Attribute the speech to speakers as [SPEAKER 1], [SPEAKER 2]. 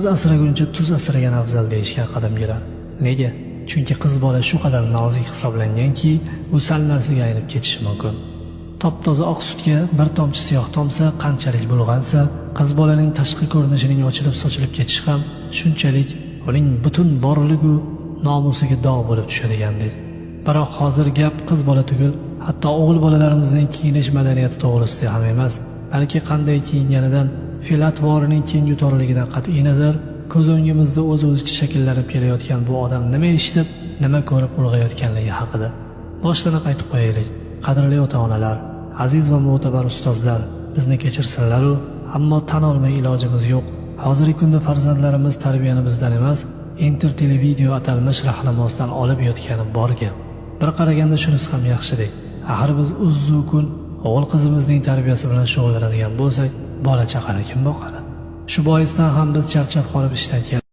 [SPEAKER 1] Qiz asraguncha tuz asragan afzal deyishgan qadimgilar. Nega? Chunki qiz bola shu qadar nozik hisoblanganki, u sal narsaga aynib ketishi mumkin. Top-toza oq sutga bir tomchi siyoh tomsa qanchalik bulg'ansa, qiz bolaning tashqi ko'rinishining ochilib sochilib ketishi ham shunchalik uning butun borligu nomusiga dog' bo'lib tushadigandek. Biroq hozir gap qiz bola tugul, hatto o'g'il bolalarimizning kiyinish madaniyati to'g'risida ham emas, balki qanday kiyinganidan, fe'l-atvorining kengu torligidan qat'iy nazar, ko'z o'ngimizda o'z-o'zicha shakllanib kelayotgan bu odam nima eshitib, nima ko'rib ulg'ayotganligi haqida. Boshdan qaytib qo'yaylik. Qadrli ota-onalar, aziz va mo'tabar ustozlar, bizni kechirsinlar-u, ammo tan olmay ilojimiz yo'q. Hozirgi kunda farzandlarimiz tarbiyani bizdan emas, inter televideo atalmish rahnamozidan olib yotgani bor gap. Bir qaraganda shunisi ham yaxshidek. Axir biz uzzu kun o'g'il qizimizning tarbiyasi bilan shug'ullanadigan bo'lsak, bola chaqani kim boqadi? Shu boisdan ham biz charchab qolib ishdan kelib